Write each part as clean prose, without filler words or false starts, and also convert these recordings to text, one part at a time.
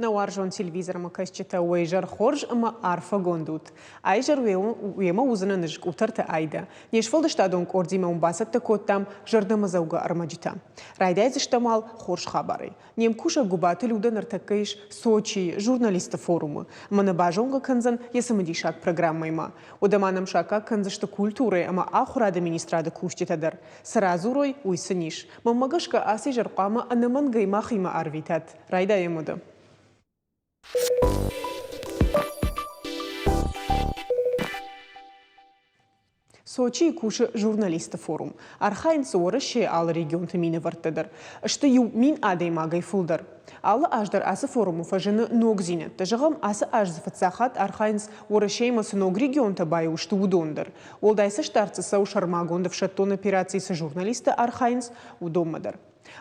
Нӕ уарзон телевизормӕ кӕсджытӕ уӕ изӕр хорз ӕмӕ арфӕгонд ут! Айзӕр уемӕ уыдзынӕн ӕз Къутӕрты Айдӕ. Не сфӕлдыстадон къордимӕ уын бацӕттӕ кодтам зӕрдӕмӕдзӕугӕ ӕрмӕджытӕ. Райдайдзыстӕм уал хорз хабарӕй. Не мкусӕг Гуыбаты Людӕ ныртӕккӕ ис Сочийы журналистты форумы ӕмӕ нӕ базонгӕ кӕндзӕн йӕ цымыдисаг программӕимӕ. Уӕдӕ ма нӕм саккаг кӕндзысты культурӕйы ӕмӕ ахуырады министрады кусджытӕ дӕр. Цы радзурой, уый сын ис. Мӕнмӕ гӕсгӕ, ацы изӕр хъуамӕ ӕнӕмӕнгӕй махимӕ арвитат. Райдайӕм уӕдӕ. Сочийы кусы журналистты форум. Архайынц Уӕрӕсейы алы регионты минӕвӕрттӕ дӕр. Сты 1000 адӕймагӕй фылдӕр. Алы аз дӕр ацы форумы фӕзыны ногдзинӕдтӕ. Зӕгъӕм, ацы аз дзы фыццаг хатт архайынц Уӕрӕсеимӕ цы ног регионтӕ баиу сты, уыдон дӕр. Уӕлдай цӕстдард дзы цӕуы сӕрмагонд ӕфсӕддон операцийы цы журналисттӕ архайынц, уыдонмӕ дӕр.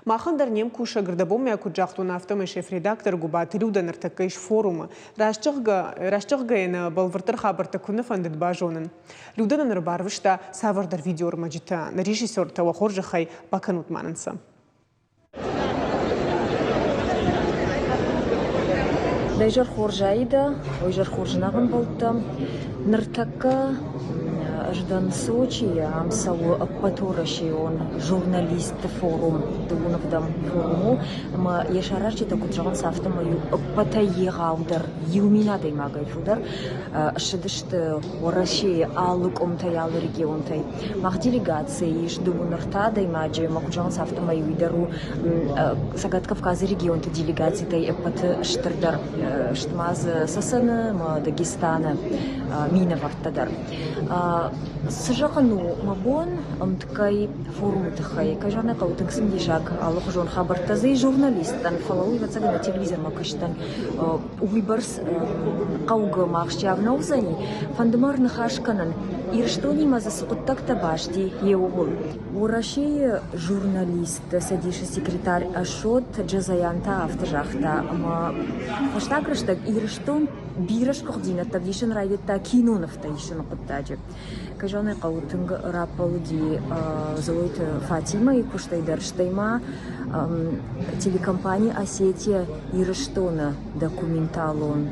Махӕн дӕр не мкусӕг ӕрдӕбонмӕ куыд загътон, афтӕмӕй шеф-редактор Гуыбаты Людӕ ныртӕккӕ ис форумы. Раст зӕгъгӕйӕ нӕ бӕлвырддӕр хабӕрттӕ куы нӕ фӕндыд базонын. Людӕ нын ӕрбарвыста цавӕрдӕр видеоӕрмӕджытӕ. Нӕ режиссертӕ уӕ хорзӕхӕй бакӕнут ма нын сӕ. Дӕ изӕр хорз, Аидӕ, уӕ изӕр хорз нӕ ӕмбӕлттӕ. Ныртӕккӕ ӕз дӕн Сочийы, ам цӕуы ӕппӕтуӕрӕсейон журналистты форум, дыууын форум у, ӕмӕ йӕ саразджытӕ куыд зӕгъынц, афтӕмӕй у ӕппӕтӕй егъаудӕр, 1000 адӕймагӕй фылдӕр ссыдысты Уӕрӕсейы алы къуымтӕй, алы регионтӕй. Мах делегацийы ис 23 адӕймаджы, ӕмӕ куыд зӕгъынц, афтӕмӕй уый дӕр у Цӕгат Кавказы регионты делегацитӕй ӕппӕты стырдӕр. Сты ма дзы Цӕцӕны ӕмӕ Дагестаны минӕвӕрттӕ дӕр. Цы зӕгъын у мӕ бон ӕмткӕй форумы тыххӕй? Кӕй зӕгъын ӕй хъӕуы, тынг цымыдисаг алыхуызон хабӕрттӕ дзы ис журналисттӕн, фӕлӕ уый, ӕвӕццӕгӕн, телевизормӕ кӕсдзӕн уыйбӕрц хъӕугӕ ӕмӕ ахсджиаг нӕ уыдзӕни. Фӕнды мӕ ӕрныхас кӕнын, Ирыстонимӕ дзы цы хъуыддӕгтӕ баст и, йе ууыл. Уӕрӕсейы журналистты цӕдисы секретарь Ашот Джазаян та афтӕ загъта, ӕмӕ фӕстаг рӕстӕг Ирыстон бирӕ сгуыхтдзинӕдтӕ ӕвдисын райдыдта кинонывтӕ исыны хъуыддаджы. Кӕй зӕгъын ӕй хъӕуы, тынг раппӕлыди Золойты Фатимӕйы куыстӕй дӕр, стӕй ма телекомпани «Осетия Ирыстоны» документалон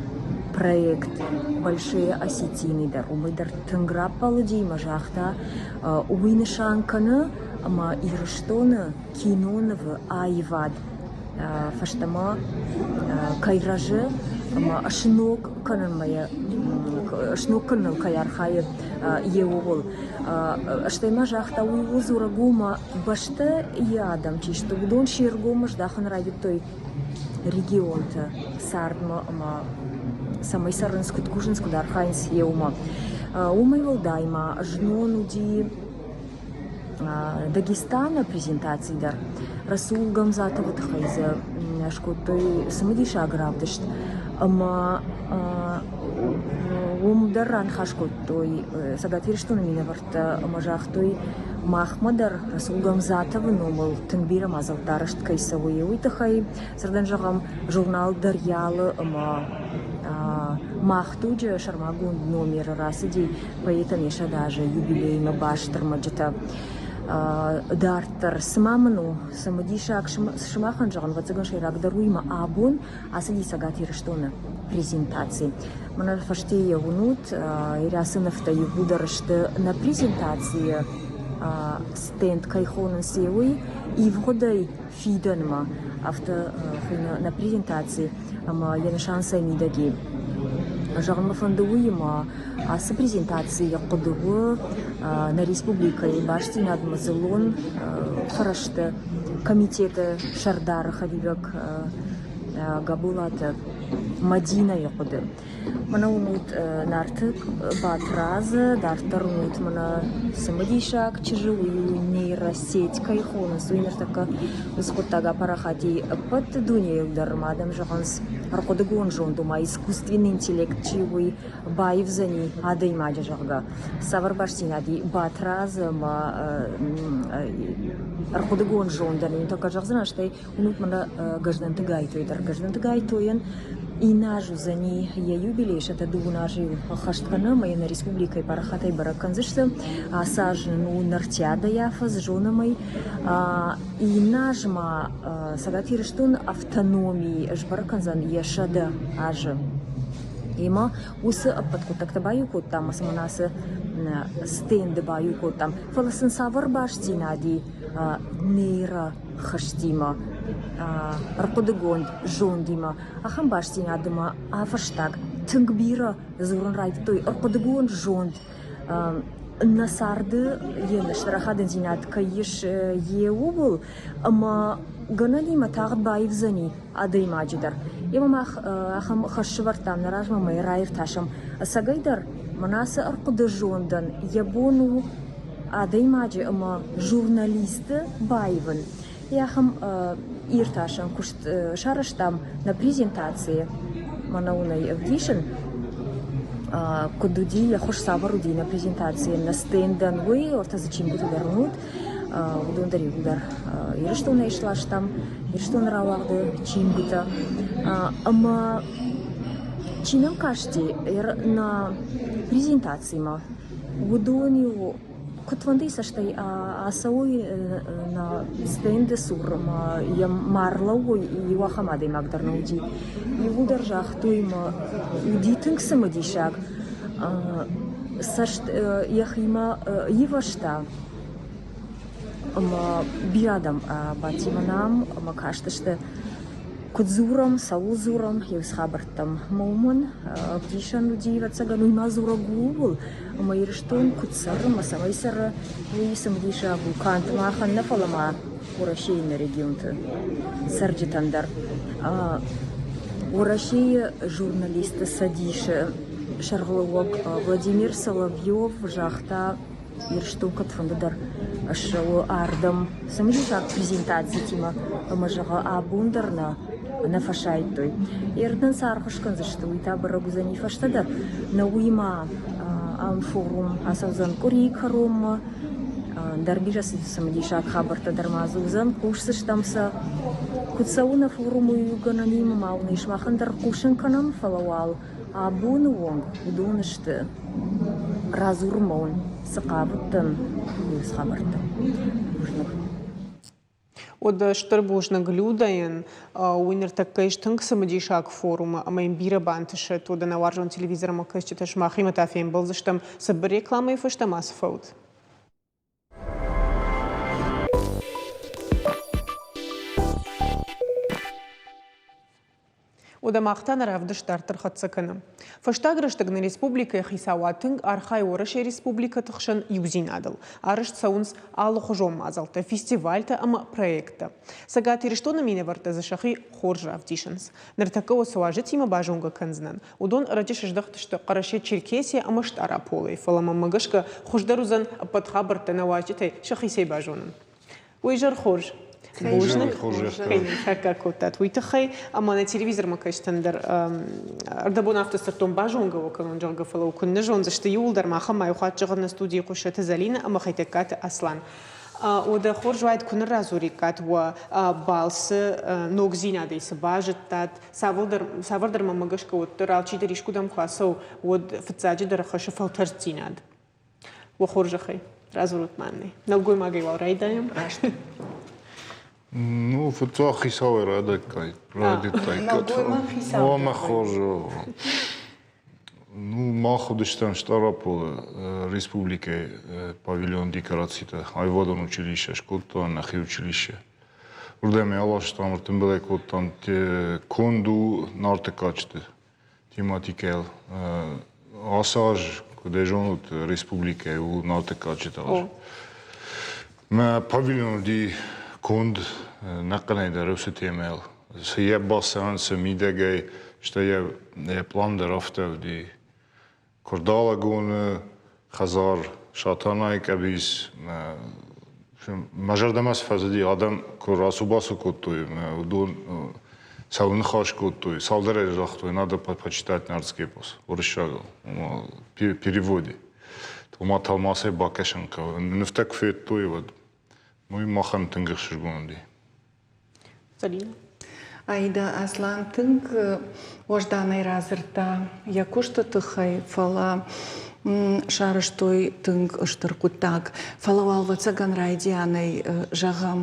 проект «Большие осетины» дӕр. Уымӕй дӕр тынг раппӕлыди ӕмӕ загъта, уый нысан кӕны, ӕмӕ Ирыстоны кинонывы аивад фӕстӕмӕ кӕй рӕзы ӕмӕ сног кӕнынмӕ сног кӕныныл кӕй архайы йе ууыл. Стӕй ма загъта, уый у дзурӕг у, ӕмӕ бӕстӕ йӕ адӕм чи сты, уыдон се ргом здахын райдыдтой регионты цардмӕ ӕмӕ цӕмӕй цӕрынц, куыд кусынц, куыд архайынц, йе уымӕ. Уымӕй уӕлдай ма знон уыди Дагестаны презентаци дӕр. Расул Гамзатовы тыххӕй дзы скодтой цымыдисаг равдыст ӕмӕ уым дӕр раныхас кодтой Цӕгат Ирыстоны минӕвӕрттӕ ӕмӕ загътой, махмӕ дӕр Расул Гамзатовы номыл тынг бирӕ мадзӕлттӕ арӕзт кӕй цӕуы, уый тыххӕй. Цырдӕн зӕгъӕм, журнал Дарьял-ы ӕмӕ Мах дуджы сӕрмагонд номеры рацыди поэтӕн йӕ сӕдӕазы юбилеймӕ баст ӕрмӕджытӕ. Дарддӕр, цыма мын у цымыдисаг, сымахӕн зӕгъын, ӕвӕццӕгӕн, сӕйрагдӕр уый мӕ абон ацыди Цӕгат Ирыстоны презентаци. Мӕнӕ фӕстейы уынут, Ирӕсы нывтӕ иууылдӕр сты нӕ презентацийы стенд кӕй хонынц, уый ивгъуыдӕй фидӕнмӕ, афтӕ хуыйны нӕ презентаци ӕмӕ йӕ нысан цӕй мидӕг и. Зӕгъын мӕ фӕнды уыимӕ, ацы презентацийы хъуыды у нӕ республикӕйы бастдзинадмӕ дзыллон фӕрӕзты комитеты сӕрдары хӕдивӕг Габулаты Мадинӕйы хъуыды. Мӕнӕ уынут Нарты Батрадзы, дарддӕр уынут мӕнӕ цымыдисаг чызджы, уый у нейросеть кӕй хонынц, уый ныртӕккӕ уыцы хъуыддаг апарахат и ӕппӕт дунейыл дӕр ӕмӕ адӕм зӕгъынц, ӕрхъуыдыгонд зонд, ома искусственный интеллект чи у, уый баивдзӕни адӕймаджы, зӕгъгӕ. Цавӕр бастдзинад и Батрадз ӕмӕ ӕрхъуыдыгонд зондӕн, уый тӕккӕ зӕгъдзынӕн, стӕй уынут мӕнӕ Гӕздӕнты Гайтойы дӕр. Гӕздӕнты Гайтойӕн. Иннӕ аз уыдзӕни йӕ юбилей, 102 азы йыл ӕххӕст кӕны ӕмӕ йӕ нӕ республикӕйы парахатӕй бӕрӕг кӕндзысты. Ацы аз нын у Нартиадӕйы афӕдз, зонӕм ӕй. Иннӕ аз ма Цӕгат Ирыстоны автономи сбӕрӕг кӕндзӕн йӕ 100 азы. Ӕмӕ уыцы ӕппӕт хъуыддӕгтӕ баиу кодтам ӕмӕ сын ацы стенды баиу кодтам. Фӕлӕ сын цавӕр бастдзинад и нейрохызтимӕ, ӕрхъуыдыгонд зондимӕ, ахӕм бастдзинады ма афӕстаг тынг бирӕ дзурын райдыдтой ӕрхъуыдыгонд зонд нӕ царды йе стыр ахадындзинад кӕй ис, йе ууыл, ӕмӕ гӕнӕнимӕ тагъд баивдзӕни адӕймаджы дӕр. Ӕмӕ мах ахӕм хӕс сӕвӕрдтам нӕ размӕ ӕмӕ йӕ раиртасӕм. Ӕцӕгӕйдӕр, мӕнӕ ацы ӕрхъуыды зондӕн йӕ бон у адӕймаджы ӕмӕ журналисты баивын. Ахӕм иртасӕн куыст сарӕзтам нӕ презентацийы, мӕнӕ уын ӕй ӕвдисын, куыд уыди, йӕ хуыз цавӕр уыди нӕ презентацийӕн, нӕ стендӕн, уый, ӕртӕ дзы чингуыты дӕр уынут. Уыдон дӕр иууылдӕр Ирыстонӕй сластам, Ирыстоны рауагъды чингуытӕ. Ӕмӕ чи нӕм касти нӕ презентацимӕ, уыдон-иу куыдфӕндыйы цӕстӕй ацӕуой нӕ стенды цур ӕмӕ йӕм ма ӕрлӕууой, иу ахӕм адӕймаг дӕр нӕ уыди. Иууылдӕр загътой мӕ уыди тынг цымыдисаг, цӕст йӕхимӕ ивӕзта ӕмӕ бирӕ адӕм бадти мӕнӕ ам ӕмӕ кастысты, куыд дзурӕм, цӕуыл дзурӕм, иу цы хабӕрттӕм. Ӕмӕ уымӕн ӕвдисӕн уыди, ӕвӕццӕгӕн, уый ма дзурӕг у ууыл, ӕмӕ Ирыстон куыд цӕры ӕмӕ цӕмӕй цӕры, уый цымыдисаг у канд махӕн нӕ, фӕлӕ ма Уӕрӕсейы иннӕ регионты цӕрджытӕн дӕр. Уӕрӕсейы журналистты цӕдисы сӕргълӕууӕг Владимир Соловьев загъта, Ирыстон куыдфӕнды дӕр ссӕуы ардӕм цымыдисаг презентацитимӕ ӕмӕ, зӕгъы, абон дӕр нӕ нӕ фӕсайдтой. Ердӕн цы аргъ скӕндзысты, уый та бӕрӕг уыдзӕни фӕстӕдӕр. Нӕ уыимӕ ам форум ацӕудзӕн къуырийы кӕронмӕ. Ӕндӕр бирӕ цымыдисаг хабӕрттӕ дӕр ма дзы уыдзӕн. Хъусдзыстӕм сӕ. Куыд цӕуы нӕ форум, уый гӕнӕнимӕ ма уын ис махӕн дӕр хъусын кӕнӕм, фӕлӕ уал абоны онг уыдон сты, радзурынмӕ уын цы хъавыдтӕн, уыцы хабӕрттӕ. Бузныг. Уӕд стыр бузныг Людӕйӕн. Уый ныртӕккӕ ис тынг цымыдисаг форумы ӕмӕ йын бирӕ бантысӕд. Уӕдӕ нӕ уарзон телевизормӕ кӕсджытӕ сымахимӕ та фембӕлдзыстӕм цыбыр рекламӕйы фӕстӕ ма цы фӕут. Уӕдӕ мах та нӕ равдыст дарддӕр хӕццӕ кӕнӕм. Фӕстаг рӕстӕг нӕ республикӕйы хицауад тынг архайы Уӕрӕсейы республикӕты хсӕн иудзинадыл. Арӕзт цӕуынц алыхуызон мадзӕлттӕ, фестивальтӕ ӕмӕ проекттӕ. Цӕгат Ирыстоны минӕвӕрттӕ дзы сӕхи хорз равдисынц. Ныртӕккӕ уӕ цы уазджытимӕ базонгӕ кӕндзынӕн, уыдон ӕрӕджы сыздӕхтысты Хъӕрӕсе-Черкесийӕ ӕмӕ Стъараполӕй, фӕлӕ мӕнмӕ гӕсгӕ хуыздӕр уыдзӕн ӕппӕт хабӕрттӕ нӕ уазджытӕй сӕхицӕй базонын. Уый зӕр хорз. Бузныг, кӕй нын саккаг кодтат, уый тыххӕй. Ӕмӕ нӕ телевизормӕ кӕсджытӕн дӕр ӕрдӕбон афтӕ сырдтон базонгӕ уӕ кӕнон, зӕгъгӕ, фӕлӕ куыннӕ зондзысты иууылдӕр махӕн ма иу хатт зӕгъын нӕ студийы Хъуыссӕты Зӕлинӕ ӕмӕ Хетӕгкаты Аслан. Уӕдӕ хорз уаид, куы ныррадзуриккат уӕ балцы ногдзинадӕй цы базыдтат, цавӕрдӕр мӕмӕ гӕсгӕ уӕддӕр алчидӕр искуыдӕм куы ацӕуы, уӕд фыццаджыдӕр хӕссы фӕлтӕрддзинад. Уӕ хорзӕхӕй, радзурут ма нӕ. Нӕлгоймагӕй уал райдайӕм. Раст. Ну, фыццаг хицауӕй райдыдтай. Нӕлгоймаг хицау. О, мӕ хорз. Ну, мах уыдыстӕм Стъараполы республикӕйы павильон декорациты аивадон училище скодта, нӕхи училище. Уырдӕм ӕй аластам, ӕртымбылӕй кодтам конд у Нарты кадджыты тематикӕйыл. Ацы аз, куыд ӕй зонут, республикӕйы у Нарты кадджыты аз. Мӕ павильон уыди конд нӕхъӕнӕй дӕр уыцы темӕйыл. Цы йӕ бацӕуӕн, цы мидӕгӕй, стӕй йӕ план дӕр афтӕ уыди. Куырдалагоны хӕдзар, Сатанайы къӕбиц, мӕ зӕрдӕмӕ цы фӕцыди, адӕм куы рацу-бацу кодтой, уыдон цӕуыл ныхас кодтой, цалдӕрӕй загътой, надо почитать нартский эпос уырыссагыл, переводе. Ома тӕлмацӕй бакӕсын хъӕуы. Нывтӕ куы федтой, уӕд уый махӕн тынг ӕхсызгон уыди. Залина. Аида Аслан тынг уӕзданӕй радзырдта йӕ куысты тыххӕй, фӕлӕ сарӕзтой тынг стыр хъуыддаг. Фӕлӕ уал ӕвӕццӕгӕн райдианӕй зӕгъӕм,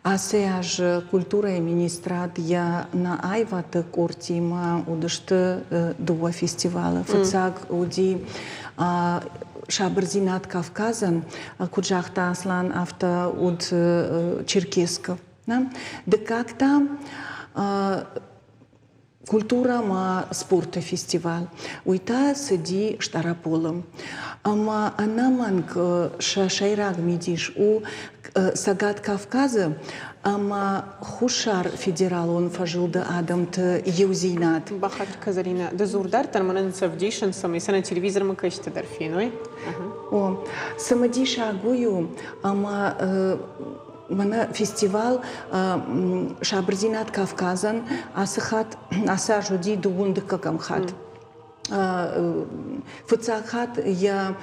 ацы аз культурӕйы министрад йӕ нӕ аивӕдты къордтимӕ уыдысты дыууӕ фестивалы. Фыццаг уыди Сабырдзинад Кавказӕн, куыд загъта Аслан, афтӕ уыд Черкесскы. Дыккаг та культурӕ ӕмӕ спорты фестиваль. Уый та цыди Стъараполы. Ӕмӕ ӕнӕмӕнг сӕ сӕйраг мидис у Цӕгат Кавказы ӕмӕ Хуссар федералон фӕзылды адӕмты иудзинад. Бахатыр Казарина, ды дзур дарддӕр мӕнӕн цы ӕвдисын, цӕмӕй сӕ нӕ телевизормӕ кӕсджытӕ дӕр феной. О, цымыдисаг уый у, ӕмӕ мӕнӕ фестивал Сабырдзинад Кавказӕн ацы хатт, ацы аз уыди дыууын дыккӕгӕм хатт. Фыццаг хатт йӕ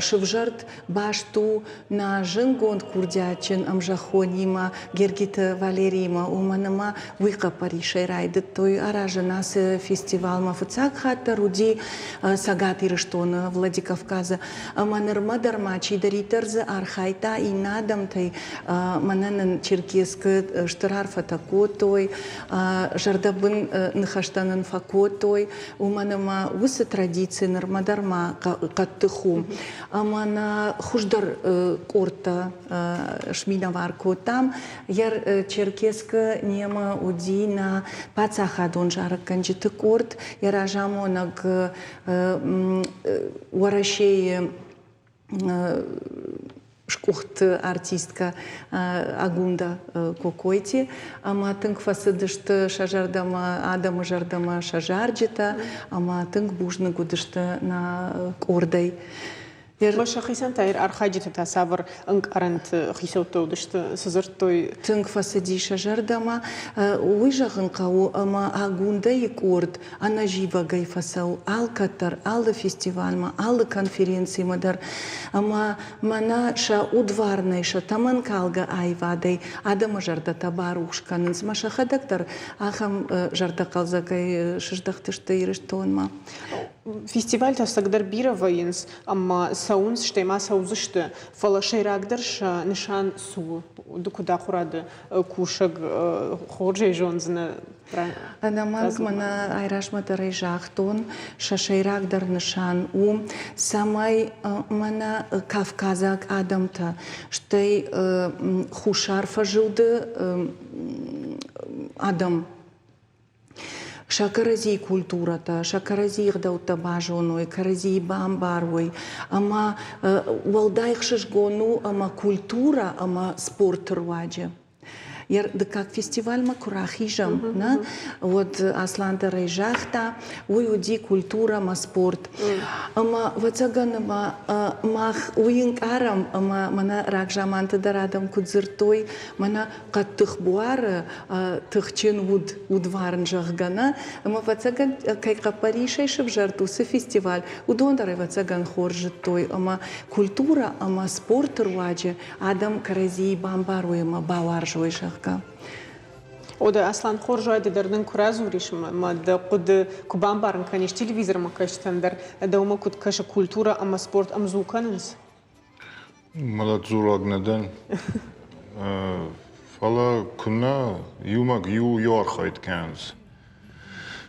сывзӕрд баст у нӕ зынгонд курдиатджын ӕмзӕххонимӕ Гергиты Валериимӕ, уымӕн ӕмӕ уый хъӕппӕрисӕй райдыдтой аразын ацы фестивалмӕ. Фыццаг хатт дӕр уыди Цӕгат Ирыстоны, Владикавказы. Ӕмӕ нырмӕ дӕр ма чидӕриддӕр дзы архайдта иннӕ адӕмтӕй, мӕнӕ нын Черкесскы стыр арфӕтӕ кодтой, зӕрдӕбын ныхӕстӕ нын фӕкодтой, уымӕн ӕмӕ уыцы традици нырмӕ дӕр ма хъӕддых у. Ӕмӕ нӕ хуыздӕр къордтӕ сминӕвар кодтам. Черкесскы немӕ уыди нӕ паддзахадон зарӕггӕнджыты къорд, йӕ разамонӕг Уӕрӕсейы скъуыхт артисткӕ Агунда Кокойти ӕмӕ тынг фӕцыдысты сӕ зӕрдӕмӕ, адӕмы зӕрдӕмӕ сӕ зарджытӕ ӕмӕ тынг бузныг уыдысты нӕ къордӕй. Ӕмӕ сӕхицӕн та архайджытӕ та цавӕр ӕнкъарӕнты хицӕуттӕ уыдысты, цы дзырдтой? Тынг фӕцыди сӕ зӕрдӕмӕ. Уый зӕгъын хъӕуы, ӕмӕ Агундӕйы къорд ӕнӕзивӕгӕй фӕцӕуы алкӕддӕр, алы фестивальмӕ, алы конференцимӕ дӕр. Ӕмӕ мӕнӕ сӕ удварнӕй, сӕ тӕмӕнкалгӕ аивадӕй адӕмы зӕрдӕтӕ барухс кӕнынц. Мӕ сӕхӕдӕг дӕр ахӕм зӕрдӕхъӕлдзӕгӕй сыздӕхтысты Ирыстонмӕ. Фестивальтӕ ӕцӕгдӕр бирӕ вӕййынц ӕмӕ цӕуынц, стӕй ма цӕудзысты, фӕлӕ сӕйрагдӕр сӕ нысан цы у? Ды куыд ахуырады кусӕг хорзӕй зондзынӕ? Ӕнӕмӕнг мӕнӕ айразмӕ дӕр ӕй загътон, сӕ сӕйрагдӕр нысан у, цӕмӕй мӕнӕ кавказаг адӕмтӕ, стӕй Хуссар фӕзылды адӕм сӕ кӕрӕдзийы культурӕтӕ, сӕ кӕрӕдзийы ӕгъдӕуттӕ базоной, кӕрӕдзийы бамбарой. Ӕмӕ уӕлдай ӕхсызгон у ӕмӕ культурӕ ӕмӕ спорты руаджы. Йӕ дыккаг фестивальмӕ куы рахизӕм, нӕ, уӕд Аслан дӕр ӕй загъта, уый уыди культурӕ ӕмӕ спорт. Ӕмӕ, ӕвӕццӕгӕн, ӕмӕ мах уый ӕнкъарӕм, ӕмӕ мӕнӕ рагзаманты дӕр адӕм куыд дзырдтой, мӕнӕ хъӕддых буары тыхджын уд, удварн, зӕгъгӕ, нӕ? Ӕмӕ, ӕвӕццӕгӕн, кӕй хъӕппӕрисӕй сывзӕрд уыцы фестиваль, уыдон дӕр, ӕвӕццӕгӕн, хорз зыдтой ӕмӕ культурӕ ӕмӕ спорты руаджы адӕм кӕрӕдзийы бамбарой ӕмӕ бауарзой, зӕгъгӕ. О, дӕ Аслан, хорз уайд дӕр нын куы радзурис ӕмӕ дӕ хъуыды куы бамбарын кӕнис телевизормӕ кӕсджытӕн дӕр, дӕумӕ куыд кӕсы культурӕ ӕмӕ спорт ӕмдзу кӕнынц? Мӕлӕт дзураг нӕ дӕн. Фӕлӕ куыннӕ иумӕ иу иу архайд кӕнынц.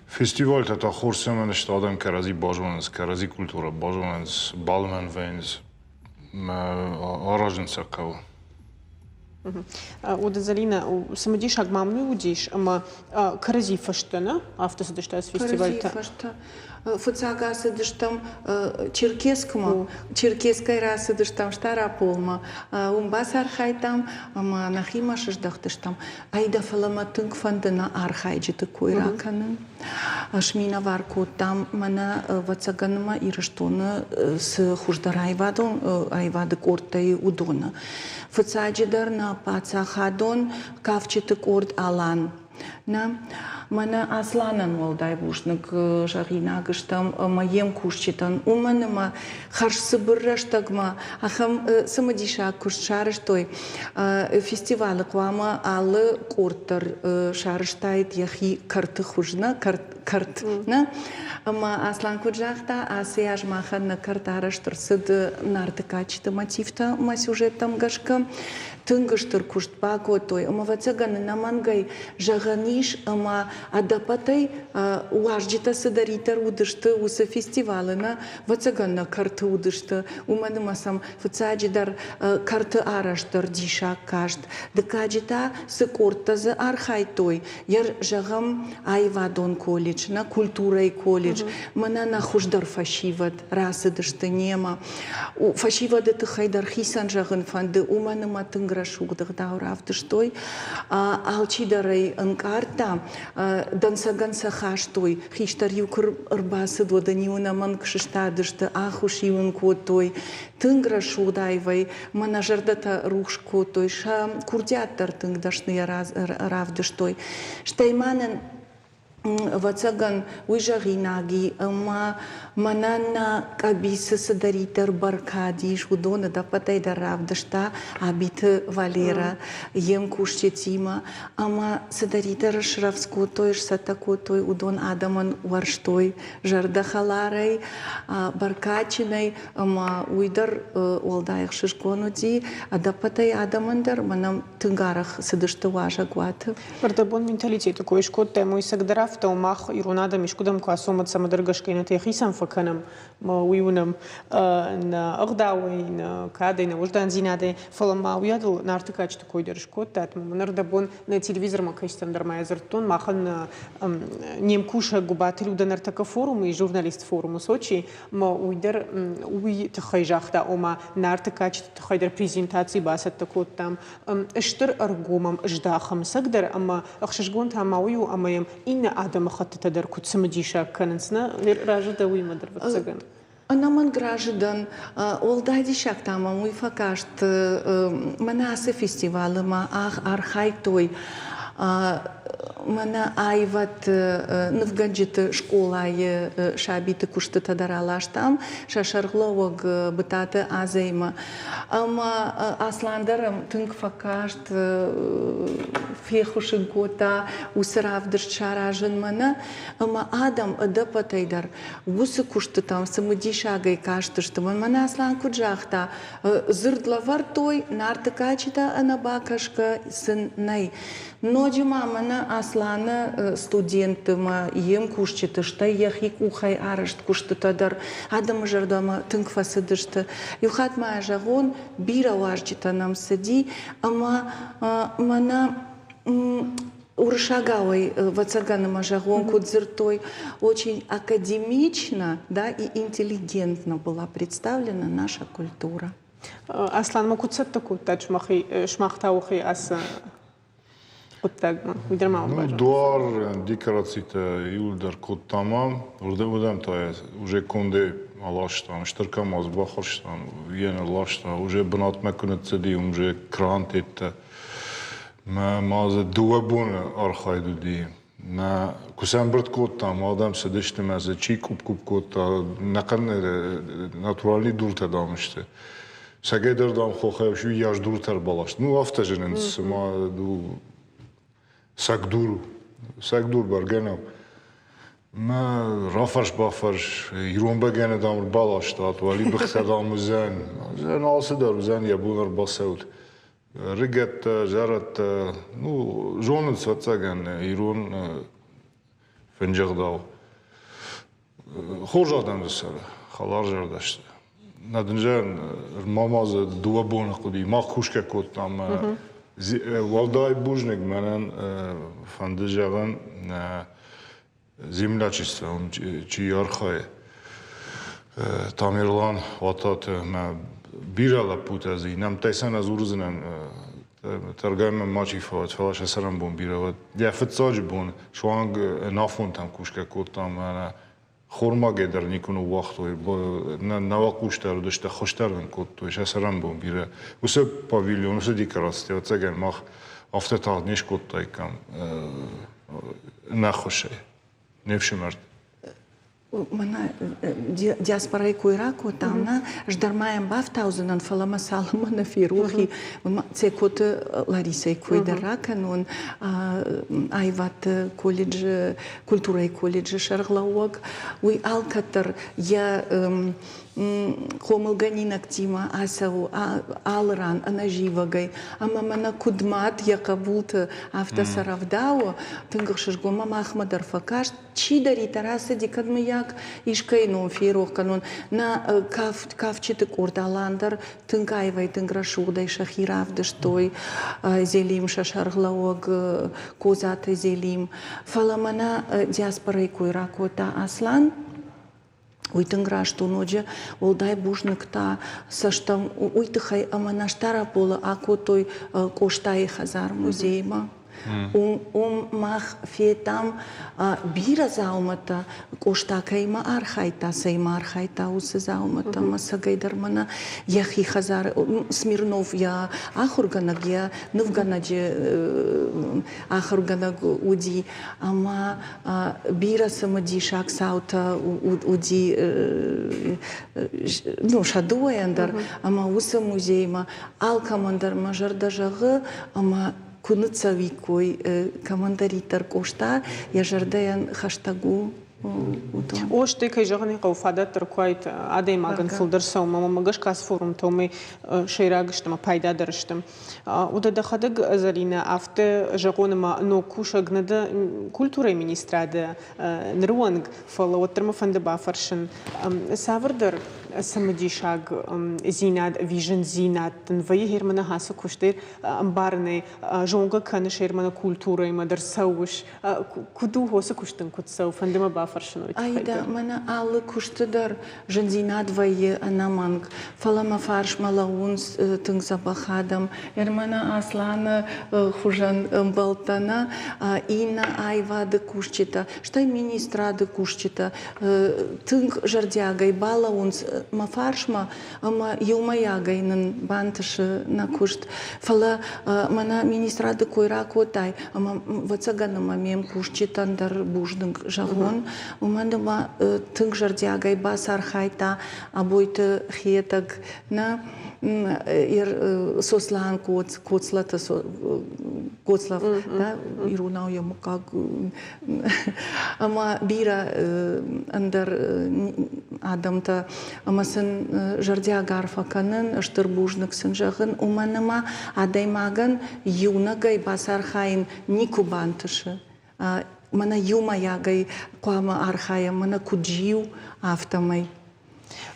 Фестивальтӕ та хорз цӕмӕн сты, адӕм кӕрӕдзи базонынц, кӕрӕдзи культурӕ базонынц, балымӕн вӕййынц. Аразын сӕ хъӕуы. Уӕдӕ Зӕлинӕ, цымыдисаг ма мын уыдис, ӕмӕ кӕрӕдзи фӕстӕ нӕ афтӕ цыдысты ацы фестивальтӕ? Кӕрӕдзи фӕстӕ. Фыццаг ацыдыстӕм Черкесскмӕ. Черкесскӕй рацыдыстӕм Стъараполмӕ. Уым бацархайдтам ӕмӕ нӕхимӕ сыздӕхтыстӕм. Айда, фӕлӕ мӕ тынг фӕнды нӕ архайджыты кой ракӕнын. Сминӕвар кодтам мӕнӕ, ӕвӕццӕгӕн ма Ирыстоны цы хуыздӕр аивадон аивады къордтӕ и, уыдоны. Фыццаджыдӕр нӕ паддзахадон кафджыты къорд Алан. Нӕ? Мӕнӕ Асланӕн уӕлдай бузныг зӕгъинаг стӕм ӕмӕ йе мкусджытӕн, уымӕн ӕмӕ хӕрзцыбыр рӕстӕгмӕ ахӕм цымыдисаг куыст сарӕзтой. Фестивалы хъуамӕ алы къорд дӕр сарӕзтаид йӕхи кӕрты хуыз, нӕ кӕрт, нӕ? Ӕмӕ Аслан куыд загъта, ацы аз махӕн нӕ кӕрт арӕзт ӕрцыд Нарты кадджыты мотивтӕ ӕмӕ сюжеттӕм гӕсгӕ. Тынг стыр куыст бакодтой ӕмӕ, ӕвӕццӕгӕн, ӕнӕмӕнгӕй зӕгъӕн ис, ӕмӕ ӕдӕппӕтӕй уазджытӕ цыдӕриддӕр уыдысты уыцы фестивалы, нӕ, ӕвӕццӕгӕн, нӕ кӕрты уыдысты, уымӕн ӕмӕ сӕм фыццаджыдӕр кӕрты арӕзт дӕр диссаг каст, дыккаджы та цы къордтӕ дзы архайдтой, йӕ, зӕгъӕм, аивадон колледж, нӕ культурӕйы колледж, мӕнӕ нӕ хуыздӕр фӕсивӕд рацыдысты немӕ. Фӕсивӕды тыххӕй дӕр хицӕн зӕгъын фӕнды, уымӕн ӕмӕ тынг рӕсугъд ӕгъдау равдыстой. Алчидӕр ӕй ӕнкъардта, дӕнцӕгӕн сӕ хастой, хистӕр-иу куы ӕрбацыд, уӕд ын-иу ӕнӕмӕнг сыстадысты, ӕххуыс-иу ын кодтой. Тынг рӕсугъд аивӕй мӕнӕ зӕрдӕтӕ рухс кодтой, сӕ курдиат дӕр тынг дӕсныйӕ равдыстой. Стӕй ма нын ӕвӕццӕгӕн, уый зӕгъинаг и, ӕмӕ мӕнӕн нӕ къӕбицы цыдӕриддӕр бӕркад ис, уыдоны ӕдӕппӕтӕй дӕр равдыста Абиты Валерӕ йе мкусджытимӕ ӕмӕ цыдӕриддӕр срӕвдз кодтой, сцӕттӕ кодтой, уыдон адӕмӕн уӕрстой зӕрдӕхӕларӕй, бӕркадджынӕй ӕмӕ уый дӕр уӕлдай ӕхсызгон уыди ӕдӕппӕтӕй адӕмӕн дӕр, мӕнӕ тынг арӕх цыдысты уазӕгуаты. Ӕрдӕбон менталитеты кой скодтам, уый цӕгдӕр афтӕ у, мах ирон адӕм искуыдӕм куы ацӕуӕм, уӕд цӕмӕдӕр гӕсгӕ иннӕтӕй хицӕн фӕкӕнӕм, уый уынӕм нӕ ӕгъдауӕй, нӕ кадӕй, нӕ уӕздандзинадӕй. Фӕлӕ ма уыйадыл Нарты кадджыты кой дӕр скодтат. Мӕн ӕрдӕбон нӕ телевизормӕ кӕсдзӕн дӕр ма йӕ дзырдтон, махӕн не мкусӕг Гуыбаты Люда ныртӕккӕ форумы ис, журналист форумы Сочи, ӕмӕ уый дӕр уый тыххӕй загъта, ома Нарты кадджыты тыххӕй дӕр презентаци бацӕттӕ кодтам. Стыр ӕргом ӕм здахӕм цӕгдӕр ӕмӕ ӕхсызгон та ма уый у, ӕмӕ йӕм иннӕ адӕмыхӕттытӕ дӕр куыд цымыдисаг кӕнынц, нӕ разы дӕ уыимӕ дӕр, ӕвӕццӕгӕн? Ӕнӕмӕнг разы дӕн. Уӕлдай диссаг та мӕм уый фӕкаст, мӕнӕ ацы фестивалы ма архайдтой мӕнӕ аивӕдты нывгӕнджыты скъолайы сабиты куыстытӕ дӕр аластам сӕ сӕргълӕууӕг Бытаты Азӕимӕ. Ӕмӕ Аслан дӕр ӕм тынг фӕкаст, феххуыс ын кодта уыцы равдыст саразынмӕ нӕ. Ӕмӕ адӕм ӕдӕппӕтӕй дӕр уыцы куыстытӕм цымыдисагӕй кастысты. Мӕнӕ Аслан куыд загъта, дзырд лӕвӕрдтой, Нарты кадджытӕ ӕнӕбакӕсгӕ сын нӕй. Ноджы ма мӕнӕ Асланы студентты мӕ йе мкусджыты, стӕй йӕхи къухӕй арӕзт куыстытӕ дӕр адӕмы зӕрдӕмӕ тынг фӕцыдысты. Иу хатт ма зӕгъон, бирӕ уазджытӕ нӕм цыди, ӕмӕ мӕнӕ уырыссагауӕй, ӕвӕццӕгӕн, ӕмӕ зӕгъон, куыд дзырдтой, очень академично, да, и интеллигентно была представлена наша культура. Аслан ма куыд цӕттӕ кодтат сымах та уӕхи ацы хъуыддагмӕ? Уый дӕр ма Ну, дуар, декорацитӕ иууылдӕр кодтам ам. Уырдӕм та уже кондӕй аластам, стыр КАМАЗ бахуырстам, йе нырласта, уже бынатмӕ куы ныццыди, уым уже крантеттӕ. Мӕ ма дзы дыууӕ боны архайд уыди. Нӕ куы сӕ ӕмбырд кодтам, адӕм цыдысты мӕ дзы чи къупп-къупп кодта, нӕхъӕн натуральный дуртӕ, дам, сты. Сӕгӕй дӕр, дам, хохӕй уыйас дуртӕ ӕрбаласт. Ну, афтӕ зынынц, цыма сӕгдур у. Сӕгдур бӕргӕ нӕу. Мӕ рафӕрс-бафӕрс, ирон бӕгӕны, дам, ӕрбаластат, уӕлибыхтӕ, дам, уыдзӕн. Уыдзӕн, алцыдӕр уыдзӕн, йӕ бон ӕрбацӕут. Рыгӕттӕ, зӕрӕдтӕ, ну, зонынц, ӕвӕццӕгӕн, ирон фынджы ӕгъдау. Хорз адӕм дзы цӕры, хӕларзӕрдӕ сты. Нӕ дын зӕгъын, ма дзы дыууӕ боны хъуыди, мах кусгӕ кодтам. Уӕлдай бузныг мӕнӕн фӕнды зӕгъын, землячеством чи архайы, Тамерлан Уататы мӕ бирӕ лӕппутӕ дзы нӕмттӕй сӕ нӕ дзурдзынӕн, тӕргай мӕм мачи фӕуӕд, фӕлӕ сӕ цӕрӕнбон бирӕ уӕд. Йӕ фыццаджы бон суанг ӕнафонтӕм кусгӕ кодтам ӕмӕ хормагӕй дӕр никуы ныууагътой, нӕуӕгхъус дӕр уыдысты, ӕххуыс дӕр нын кодтой, сӕ цӕрӕнбон бирӕ. Уыцы павильон, уыцы декорацитӕ, ӕвӕццӕгӕн, мах афтӕ тагъд не скодтаиккам. Ӕнӕххуысӕй. Не фсымӕрты. Мӕнӕ диаспорайы кой ракодтам, нӕ, ӕз дӕр ма йӕм бафтаудзынӕн, фӕлӕ мӕ цалынмӕ нӕ ферох и, Цекоты Ларисӕйы кой дӕр ракӕнон, аивӕдты колледжы, культурӕйы колледжы сӕргълӕууӕг. Уый алкӕддӕр йӕ хъомылгӕнинӕгтимӕ ацӕуы алы ран ӕнӕзивӕгӕй. Ӕмӕ мӕнӕ куыд мад йӕ хъӕбулты, афтӕ сӕ рӕвдауы, тынг ӕхсызгон мӕ махмӕ дӕр фӕкаст. Чидӕриддӕр ацыди, кӕд мыййаг искӕй ном ферох кӕнон. Нӕ кафджыты къорд Алан дӕр тынг аивӕй, тынг рӕсугъдӕй сӕхи равдыстой. Зелим сӕ сӕргълӕууӕг Козаты Зелим. Фӕлӕ мӕнӕ диаспорайы кой ракодта Аслан. Уый тынг раст у ноджы уӕлдай бузныг та цӕстӕм уый тыххӕй, ӕмӕ нӕ Стъараполы акодтой Къостайы хӕдзар музеймӕ. Уым мах федтам бирӕ дзаумӕттӕ, Къоста кӕимӕ архайдта, цӕимӕ архайдта, уыцы дзаумӕттӕ ӕмӕ цӕгӕйдӕр мӕнӕ йӕхи хӕдзары Смирнов йӕ ахуыргӕнӕг, йӕ нывгӕнӕджы ахуыргӕнӕг уыди ӕмӕ бирӕ цымыдисаг цаутӕ уыди ну, сӕ дыууӕйӕн дӕр ӕмӕ уыцы музеймӕ алкӕмӕн дӕр мӕ зӕрдӕ зӕгъы ӕмӕ куы ныццӕуиккой кӕмӕндӕриддӕр Къоста йӕ зӕрдӕйӕн хӕстӕг у. О, стӕй, кӕй зӕгъын ӕй хъӕуы, фадат дӕр куы уаид адӕймагӕн фылдӕр цӕуынмӕ, мӕнмӕ гӕсгӕ ацы форумтӕ уымӕй сӕйраг сты ӕмӕ пайдадӕр сты. Уӕдӕ дӕхӕдӕг, Зӕлинӕ, афтӕ зӕгъон ӕмӕ ног кусӕг нӕ дӕ культурӕйы министрады ныры онг, фӕлӕ уӕддӕр мӕ фӕнды бафӕрсын, цавӕрдӕр цымыдисаг дзинад ӕви зындзинад дын вӕййы Германы ацы куысты ӕмбарынӕй, зонгӕ кӕныс Германы культурӕимӕ дӕр цӕуыс, Куыд у уыцы куыст дын куыд цӕуы? Фӕнды мӕ бафӕрсын уый тыххӕй дӕр. Мӕнӕ алы куысты дӕр зындзинад вӕййы ӕнӕмӕнг, фӕлӕ мӕ фарсмӕ лӕууынц тынг дзӕбӕх адӕм. Мӕнӕ Асланы хуызӕн ӕмбӕлттӕ нӕ, иннӕ аивады кусджытӕ, стӕй министрады кусджытӕ тынг зӕрдиагӕй балӕууынц мӕ фарсмӕ ӕмӕ иумӕйагӕй нын бантысы нӕ куыст. Фӕлӕ мӕнӕ министрады кой ракодтай, ӕмӕ ӕвӕццӕгӕн ӕмӕ ме мкусджытӕн дӕр бузныг зӕгъон, уымӕн ӕмӕ тынг зӕрдиагӕй бацархайдта Абойты Хетӕг, нӕ Сослан Коцлаты Коцлав, иронау йӕ мыггаг ӕмӕ бирӕ ӕндӕр адӕмтӕ ӕмӕ сын зӕрдиаг арфӕ кӕнын, стыр бузныг сын зӕгъын, уымӕн ӕмӕ адӕймагӕн иунӕгӕй бацархайын никуы бантысы. Мӕнӕ иумӕйагӕй хъуамӕ архайӕм, мӕнӕ куыд зиу, афтӕмӕй.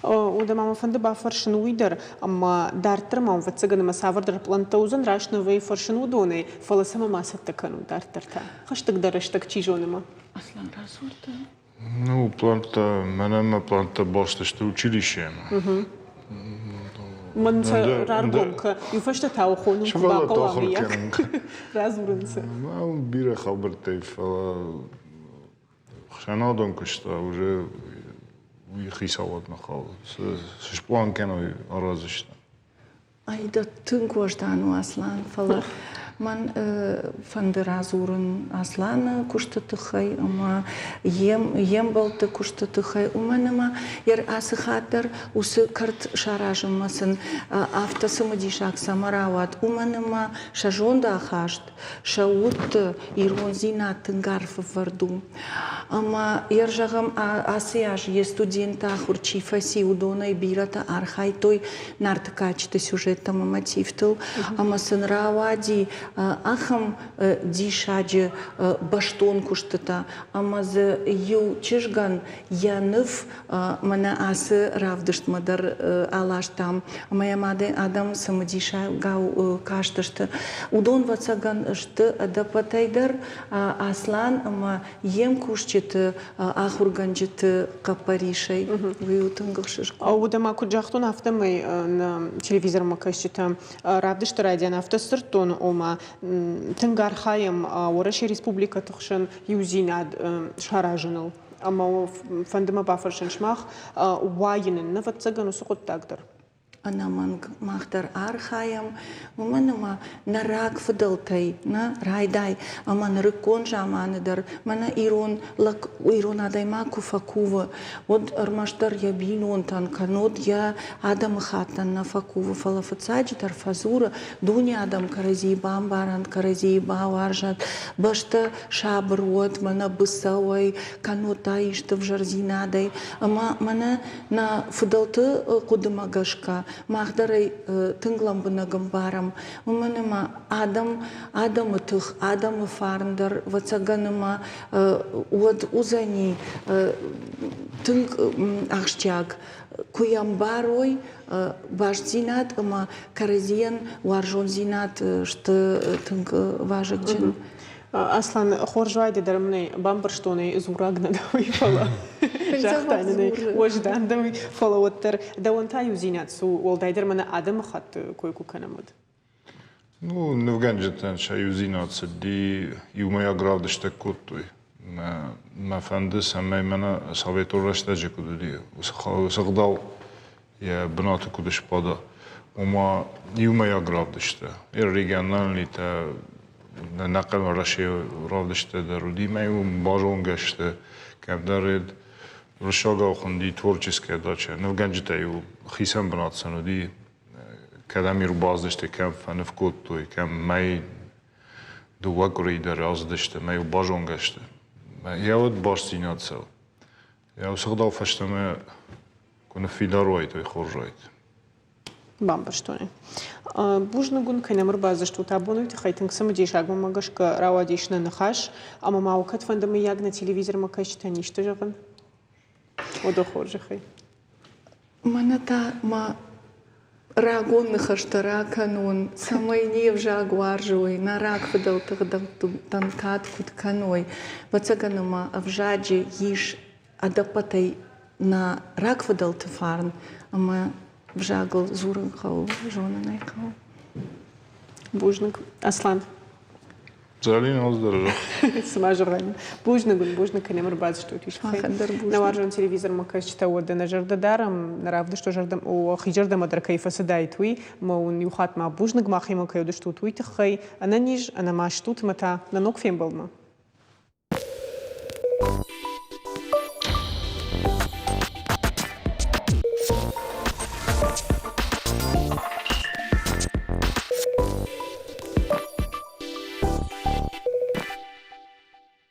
Уӕдӕ ма мӕ фӕнды бафӕрсын уый дӕр, ӕмӕ дарддӕр ма, ӕвӕццӕгӕн, ӕмӕ цавӕрдӕр пълӕнттӕ уыдзӕн, раст нӕ вӕййы фӕрсын уыдонӕй, фӕлӕ цӕмӕ ма цӕттӕ кӕнут дарддӕр та? Хӕстӕгдӕр рӕстӕг чи зоны ма? Аслан, радзурдта. Ну, пълӕнттӕ, мӕнӕн мӕ пълӕнттӕ баст сты училищемӕ. Мӕн сӕ раргом кӕ, иу фӕстӕ та хонын куы бахъӕуа, мыййаг. Радзурын сӕ. Бирӕ хабӕрттӕй, фӕлӕ Ӕхсӕнадон куыст уже уый хицауадмӕ хауы. Цы спълан кӕной араздзысты? Ай дӕ тынг уӕздан у, Аслан, фӕлӕ мӕн фӕнды радзурын Асланы куысты тыххӕй ӕмӕ йе мбӕлтты куысты тыххӕй, уымӕн ӕмӕ йӕ ацы хатт дӕр уыцы кӕрт саразынмӕ сын афтӕ цымыдисаг цӕмӕ рауад, уымӕн ӕмӕ сӕ зондахаст сӕ удты ирондзинад тынг арф ӕвӕрд у. Ӕмӕ йӕ зӕгъӕм, ацы аз йе студенттӕ ахуыр чи фӕци, уыдонӕй бирӕтӕ архайдтой Нарты кадджыты сюжеттӕ ӕмӕ мотивтыл, ӕмӕ сын рауади ахӕм диссаджы бӕстон куыстытӕ, ӕмӕ дзы иу чызгӕн йӕ ныв мӕнӕ ацы равдыстмӕ дӕр аластам, ӕмӕ йӕм адӕм цымыдисагау кастысты. Уыдон, ӕвӕццӕгӕн, сты ӕдӕппӕтӕй дӕр Аслан ӕмӕ йе мкусджыты ахуыргӕнджыты хъӕппӕрисӕй. Уый у тынг ӕхсызгон. Уӕдӕ ма куыд загътон, афтӕмӕй нӕ телевизормӕ кӕсджытӕ равдысты райдиан афтӕ сдзырдтон, ома тынг архайӕм Уӕрӕсейы республикӕты хсӕн иудзинад саразыныл. Ӕмӕ фӕнды мӕ бафӕрсын сымах, уайын ын, ӕвӕццӕгӕн, уыцы хъуыддаг дӕр? Ӕнӕмӕнг мах дӕр архайӕм, уымӕн ӕмӕ нӕ рагфыдӕлтӕй нӕ райдай ӕмӕ нырыккон заманы дӕр мӕнӕ ирон лӕг, ирон адӕймаг куы фӕкувы, уӕд ӕрмӕстдӕр йӕ бинонтӕн, кӕннод йӕ адӕмыхаттӕн нӕ фӕкувы, фӕлӕ фыццаджыдӕр фӕдзуры, дуне адӕм кӕрӕдзийы бамбарӕнт, кӕрӕдзийы бауарзӕнт, бӕстӕ сабыр уӕд, мӕнӕ быцӕуӕй, кӕннод та исты ӕвзӕрдзинадӕй. Ӕмӕ мӕнӕ нӕ фыдӕлты хъуыдымӕ гӕсгӕ мах дӕр ӕй тынг лӕмбынӕг ӕмбарӕм, уымӕн ӕмӕ адӕм, адӕмы тых, адӕмы фарн дӕр, ӕвӕццӕгӕн ӕмӕ уӕд уыдзӕни тынг ахсджиаг, куы йӕ ӕмбарой, бастдзинад ӕмӕ кӕрӕдзийӕн уарзондзинад сты тынг вазыгджын. Аслан, хорз уайд дӕр мын ӕй бамбӕрстон ӕй дзураг нӕ дӕ уый, фӕлӕ загъта нын ӕй уӕздан дӕ уый, фӕлӕ уӕддӕр дӕуӕн та иудзинад цы у, уӕлдайдӕр мӕнӕ адӕмыхатты кой куы кӕнӕм, уӕд? Ну, нывгӕнджытӕн сӕ иудзинад цыди, иумӕйаг равдыстӕ кодтой. Мӕ фӕнды, цӕмӕй мӕнӕ советон рӕстӕджы куыд уыди, уыцы ӕгъдау йӕ бынаты куыд сбада, ома иумӕйаг равдысттӕ, региональныйтӕ, ӕнӕхъӕн Уӕрӕсейы равдысттӕ дӕр уыди, мӕ уым базонгӕ сты, кӕмдӕр уырыссагау хуынди творческая дача, нывгӕнджытӕ-иу хицӕн бынат сын уыди, кӕдӕм-иу ӕрбацыдысты, кӕм фӕныв кодтой, кӕм мӕй дыууӕ къуырийы дӕр ацыдысты, мӕ-иу базонгӕ сты. Йӕ уӕд бастдзинад цӕуы. Йӕ уыцы ӕгъдау фӕстӕмӕ куы ныффидар уаид, уый хорз уаид. Бамбӕрстон. Бузныг уын, кӕй нӕм ӕрбадзыстут абон, уый тыххӕй тынг цымыдисаг мӕнмӕ гӕсгӕ рауадис нӕ ныхас. Ӕмӕ ма уӕ кӕд фӕнды, мыййаг, нӕ телевизормӕ кӕсджытӕн исты зӕгъын? Уӕдӕ хорзӕхӕй. Мӕнӕ та мӕ рагон ныхӕстӕ ракӕнон, цӕмӕй не взаг уарзой, нӕ рагфыдӕлты гъдӕуттӕн кад куыд кӕной. Ӕвӕццӕгӕн ӕмӕ ӕвзаджы ис ӕдӕппӕтӕй нӕ рагфыдӕлты фарн ӕмӕ взагыл дзурын хъӕуы, зонын ӕй хъӕуы. Бузныг. Аслан. Зӕлин ӕз дӕр зӕгъ. Цыма зӕгъӕн. Бузныг уын, бузныг, кӕй нӕм ӕрбацыдыстут ис. Нӕ уарзон телевизормӕ кӕсджытӕ уӕдӕ нӕ зӕрдӕ дарӕм, нӕ равдысты зӕрдӕ, хи зӕрдӕмӕ дӕр кӕй фӕцыдаид, уый. Ӕмӕ уын иу хатт ма бузныг, махимӕ кӕй уыдыстут, уый тыххӕй. Ӕнӕниз, ӕнӕмаст ут ӕмӕ та нӕ ног фембӕлдмӕ.